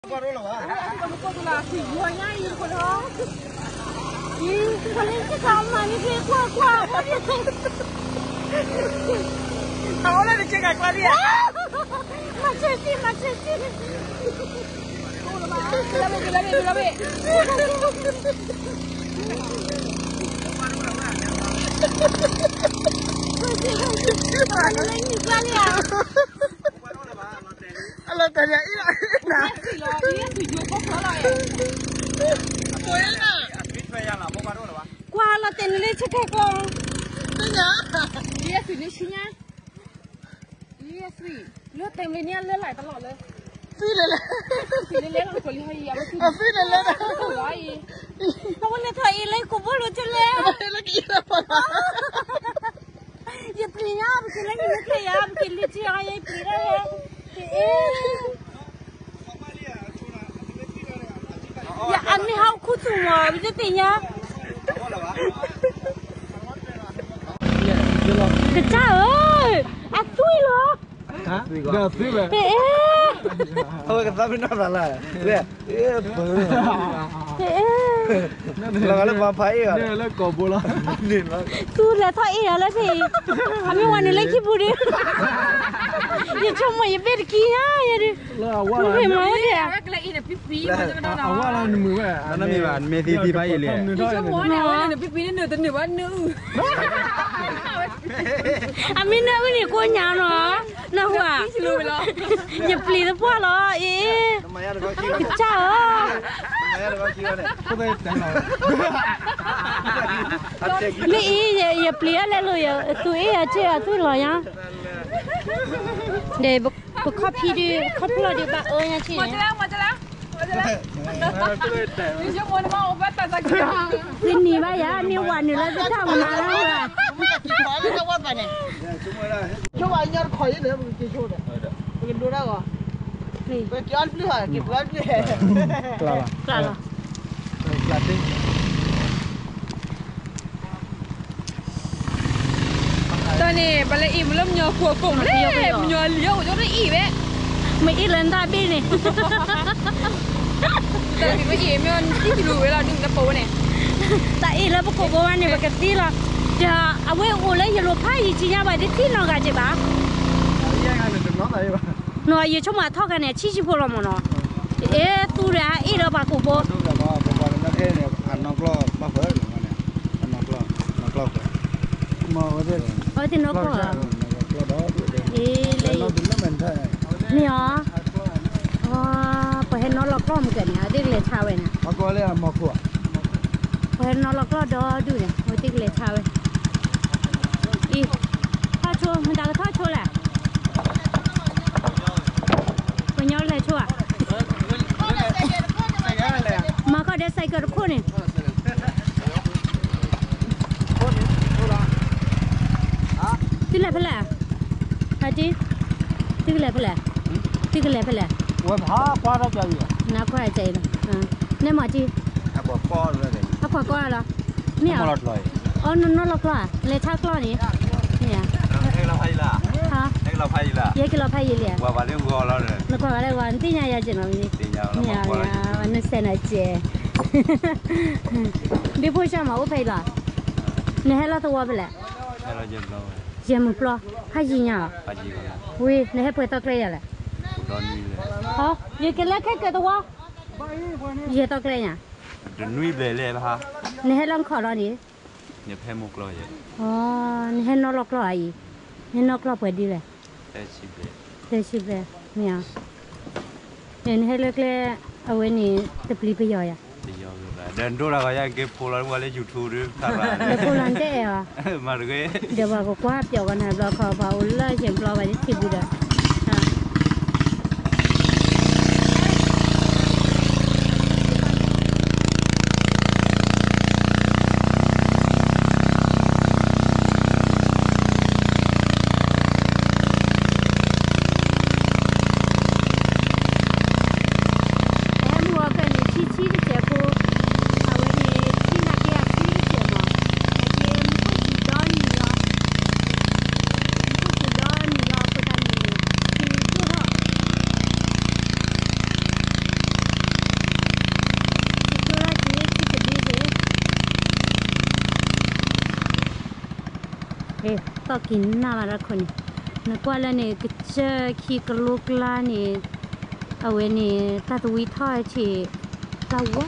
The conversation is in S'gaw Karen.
အလီၤတဲာ်န့ၣ်အံၤလီၤ, ကွၢ်လီၤတဲာ်န့ၣ်လၢဆၢကဲၣ်ကျီ, သ့ၣ်ညါ, လၢတဲာ်န့ၣ်လၢလၢ်တလီၢ်လၢ, သ့ၣ်လဲၣ်လဲၣ်, သ့ၣ်လဲၣ်လဲၣ်, အဝဲန့ၣ်ထီၣ်အံၤလၢ ကိးဘိလိာ်ကလဲၣ်, ယပျံၤညါ ပက့ၤလၢနမ့ၢ်က့ၤယၤ ပက့ၤလၢက့ၤအီၤ ယပျံၤဒၣ်ဝဲ, အ့ ယအမ့ၢ်ဟးခူသူၣ်မး ပတသ့ၣ်ညါ, ကစၢ်ဧၢ, အသွံၣ်လီၤ, အသွံၣ်, အဝဲကသးမ့ၢ်နီၢ်သးလၢ, အ့ လၢပှၤဖး, လၢကိးဘိလီၤ, သူလဲၤထီၣ်အ့ၣ်အီၤလၢဖဲအံၤ, အမ့ၢ်ဝဲန့ၣ်လၢခံပူၤဒီး, ယဆိကမိၣ်ယဘ့ၣ်တကံညါယဲဒုး, မ့ၢ်မၤဝဲဒၣ်, အဝဲလီၤနမုာ်ဝဲ, မ့ၢ်သံသံဖးအံၤလံ, အမ့ၢ်နၢအုၣ်န့ၣ် ကိးညါနီၤ, နၢ်ဟူဧါ, ယပျံၤသပှၢ်လီၤ, အ့ ကစၢ်ဧၢ, မ့ၢ်အံၤ ယပျံၤအီၤလဲၤလိာ် သူၣ်အ့ၣ်အီၤဆ့ၣ်အီၤသွံၣ်လီၤညါ, ဒီးပခီၣ်ဖံးဒုး ခီၣ်ဖံးလီၤဒုးဘၣ်အၢညါဆ့ၣ်န့ၣ်, သုနံၤဘၣ်ယၤ မ့ၢ်ဝၤနုာ်လၢသ့ၣ်တၢ်မနုၤလၢ်, ဆိဝဲညီတခီယဲၢ်ဒီး ပကက့ၤဆိဒီး, ပကဒိတၢ်ဂီၤ, ပကက့ၤအီၣ်တပျုၢ်ဟီ က့ၤပျီတပျုၢ်, ကျါလီၤ, တၢ်န့ၣ် ပလဲၤအံၤမ့ၢ်လၢမညီခိၣ်ကိၣ်မ့ၢ်, မညီလံၤအိၣ်ကၠိတအံၤဝဲ, မ့ၢ်အ့ၣ်လၢနတၢ်ဘ့ၣ်န့ၣ်, တၢ်ဘ့ၣ်မ့ၢ်အ့ၣ်မ့ၢ်တံၢ်တလူၤဝဲလီၤ ဒုးတပိာ်ဝဲန့ၣ်, တၢ်အ့ၣ်လၢပခိၣ်ဘိဝဲန့ၣ် ပကသံလီၤ, ဒီးအဝဲအိၣ်လၢယလိၤဖးယံၤကံညါဘၣ် တထံၣ်နီၢ်ဂၤက့ၤဘၣ်, နီၤ ယဆိကမိၣ်အထီၣ်ခါန့ၣ် ဆံးဆံးဖိလီၤမ့ၢ်နီၤ, အဲၣ်သူဒီးအအ့ၣ်ဒီးပှၤခိၣ်ဘိ အဝဲသ့ၣ်နီၢ်ကီၢ်, မ့ၢ်အီၤ, ပှၤဟဲနီၢ်လီၤကျီၢ်မ့ၢ်ကဲန့ၣ် အဝဲသ့ၣ်ကလဲၤဆါဝဲန့ၣ်, ပှၤဟဲနီၢ်လီၤကျီၢ်ဒီဒူၣ်န့ၣ် အဝဲသ့ၣ်ကလဲၤဆါဝဲ, အံၤ, ထီၣ်ဆိ မတၤကထီၣ်ဆိလဲၣ် ပညီလဲၤဆိဧါ, မၤခီၣ်ဒဲး ဆိုင်ကယ်တခိၣ်န့ၣ်, သုလဲၤဖဲလဲၣ်, အတံ, သုကလဲၤဖဲလဲၣ်, သုကလဲၤဖဲလဲၣ်, နကွၢ်အံၤလီၤ, နဲမၤတံ, အကွၢ်ကီလီၤ, မ့ၢ်ဧါ, အီၤနနီၢ်လီၤကျီၢ်ဧါ, လဲၤဆါကျီၢ်န့ၣ်, မ့ၢ်ဧါ, ယဲက့ၤလီၤဖးယံာ်လံဧါ, နကွၢ်ဘၣ်လၢဂီၤ နသ့ၣ်ညါယၤကဲနီၤ, မ့ၢ်ဧါ, နစဲးနၤကဲး ဒ့ဖိဆၢမၤအိၣ်ဖဲအံၤလီၤ, နဟဲလီၤသဝီဖဲလဲၣ်, ယဲၢ်မုၢ်ပျီ, ဖးယံာ်ညါလီၤ, ဝံၤ နဟဲပှဲၤသီကျဲယၤလဲၣ်, ယကလဲၤခဲကၢၢ်သဝီ, ယဲၢ်သီကျဲညါ, နဟဲလီၤခီၣ်လီၤန့ၣ်, နဟဲနီၢ်လီၤကျီၢ်အံၤ, နဟဲနီၢ်ကျီၢ်ပှဲၤဒ်လဲၣ်, သၢဆံဘျဲၣ်, မ့ၢ်ဧါ, နဟဲလၢကျဲ, အဝဲန့ၣ် တပျံၤပယီၤယၤ, ဒီးနဒိၣ်တၢ်ဂီၤယက့ၤဖိလီၤဝဲလၢ YouTube ဒုး, ဒီးဖိလီၤနတအဲၣ်အီၤ, ဒီးပှၤကကွၢ်ပျီၣ်ဝဲနၤဘျီခီ ပှၤအိၣ်လၢယဲၢ်ဘျီဘၣ်ထံၣ်ဘူးဒီး ဟဲမုၢ်ဂီၤဖဲန့ၣ် ဆံဆံတစဲးဖိ, အဝဲန့ၣ် ဆံနၤက့အဆံတစဲးမး, နက့မူခိၣ်စူၤဒီနံၤလီၤ, မူခိၣ်စူၤဒီနံၤလီၤ အဃိသတးန့ၣ် သီၣ်က့ၤနၢ်ဘၣ်တၢ်ခိၣ်န့ၣ်, နကွၢ်လၢန့ၣ် ကစၢၢ်ခံကလိကျါန့ၣ်, အဝဲန့ၣ် တၢ်သဝံထီၣ်ဆံး, တၢ်ဝီ